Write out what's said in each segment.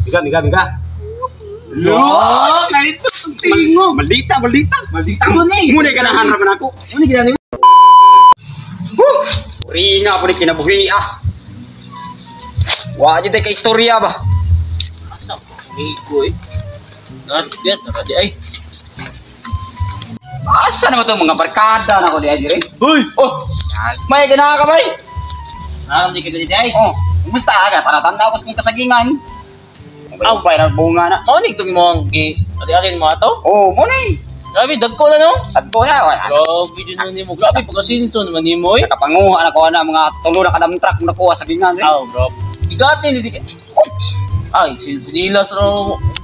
Miga, miga, miga. Lo, Tingog. Tingog. Maldita, maldita. Maldita mo ni. Muna ganahan ra man ako. Muna ganahan. Huh! Ringa po ni kinabuhi ah. Wa jud kay istorya ba. Asa ko migo eh. Nardiyan sa di ay. Asa naman to mga barkada na ko di ay dire? Hoy! Oh, may ganahan ka bay. Naram di ka di ay. Oh, kumusta ka? Para tanaw ko sa kong kasagingan. Aw. Aw, bay na bunga na. Mao ni itong imong gi ari-ari mo ato? Oh, mo ni. Grabe dagko na no. Adto na wala. Grabe din nimo. Grabe pagkasinso naman nimo eh. Nakapanguha na ko na mga tulo na kadam truck na kuha sa gingan. Eh. Aw, bro. Igati ni di ka. Ay, sinila sa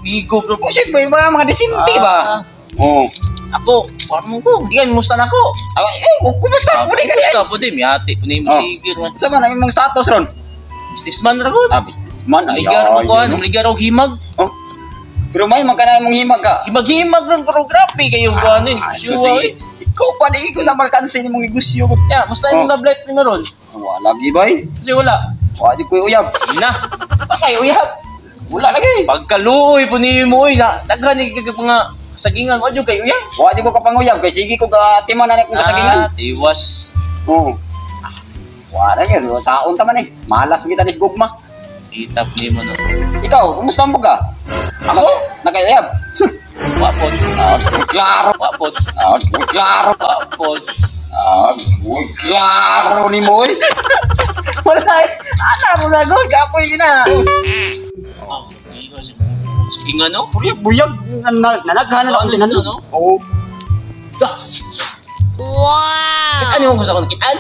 migo bro. Oh, siyempre, mga disinti ba? Ah, Oh. Ako, parang ko, di ka musta na ako. Ah, eh, kumusta? Pwede ka di ay. Kumusta po di, miyati po ni mo Oh. sigir man. Sa man ang imong status ron? Businessman ra ko. Ah, businessman. Ay, Ligar mo ko, ay, ano, ligar og himag. Oh. Pero may man ka na imong himag ka. Himag-himag ron pero grabe kayo ko ano Ah, eh. so, sige. Ikaw pa di ko na malkansin imong negosyo ko. Ya, musta imong Oh. love life nimo ron? Wala lagi bay. Kasi wala. Wa di ko uyab. Na. Bakay uyab. Wala lagi. Pagkaluoy po nimo oy na daghan ni kag mga kasagingan wa jud kay uyab. Wa di ko kapanguyab kay sige ko ga timan na ni kong kasagingan. Ah, tiwas. Oo. Wala gyud, saon ta man eh. Malas kita ni gugma. Itap nimo no. Ikaw, kumusta mo ka? Ako? Nagayab. Wa pod. Ah, klaro. Wa pod. Ah, klaro. Wa pod. Ah, klaro ni mo eh. Wala eh. Ana mo na gud, kapoy na. Oh, di ko si sagingan no. Buyag, buyag. Nalaghan na Ano, lang ano, no? Oo. Wow! Ano mo gusto ko nakitaan?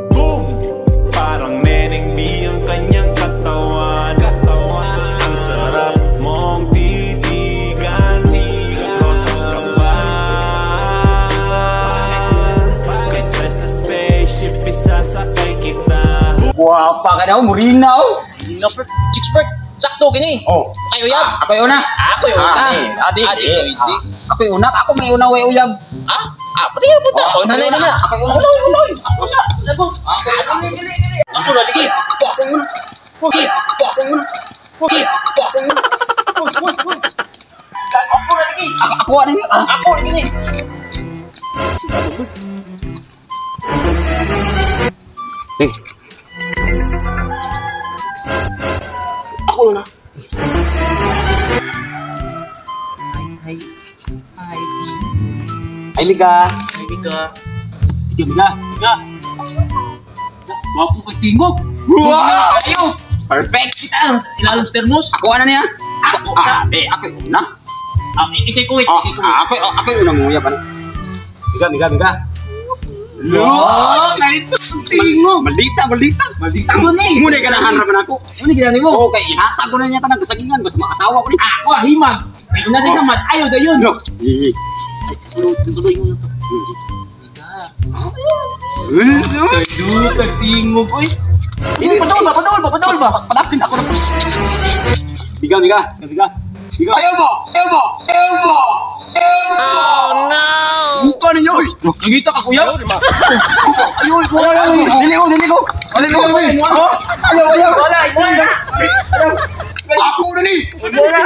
Boom! Parang Neneng B ang kanyang katawan. Ang sarap mong titigan. Rosas ka ba? Kasi sa spaceship isasakay kita. Guwapa ka na, oh. Murina oh. Hindi na per. Chicks per. Sakto kini. Oh. Ay uyab. Ako yung una. Ako yung una. Ah, eh, adi, Adi, eh, ko, hindi. ah. Ako yung una. Ako may una, way uyab. Ah? Ah, pati po ta. Oh, Oh, nanay na na. Ako yung una. Ako yung una. Ako. Ako na lagi. Ako, ako yung una. Ako, ako yung una. Ako, ako yung una. Ako na lagi. Ako, ako, ano yun? Ah, Ako lagi ni. Eh. Ako na. Hi. Hi. Ay, Miga. Hi, Mika. Sige, Miga. Mika. Wapo kay tingog. Wow! Ayo. Perfect! Kita ang ilalong sa thermos. Ako ano niya? Ako. Ah, eh, ako yung una. Ah, ikay ko, Ah, ikay ko. ah, ako, ako yung una mong uyab. Ano? Miga, miga, miga. Lo, Tingog. Maldita, maldita. Maldita mo ni. Muna ganahan ra man ako. Ano ginani mo? Oo, kay ihatag ko na niya tanang kasagingan basta makasawa ko ni. Ako ah, himag. May una sa isang mat. Ayo dayon. No. Eh. Tuloy, tuloy mo na to. Mika. Tingog oy. Padaol ba? Padaol ba? Padaol ba? Padapin ako na. Biga, biga, biga. Biga. Ayaw mo! Ayaw mo! Ayaw mo! Ayaw mo! Oh no! Mukha ninyo! Oy! Nagita ka kuya? Ayaw, ayaw, ayaw! Dili ko, dili ko! Dili ko! Ayaw, ayaw! Wala, wala. Ayaw! Ako na ni! Wala.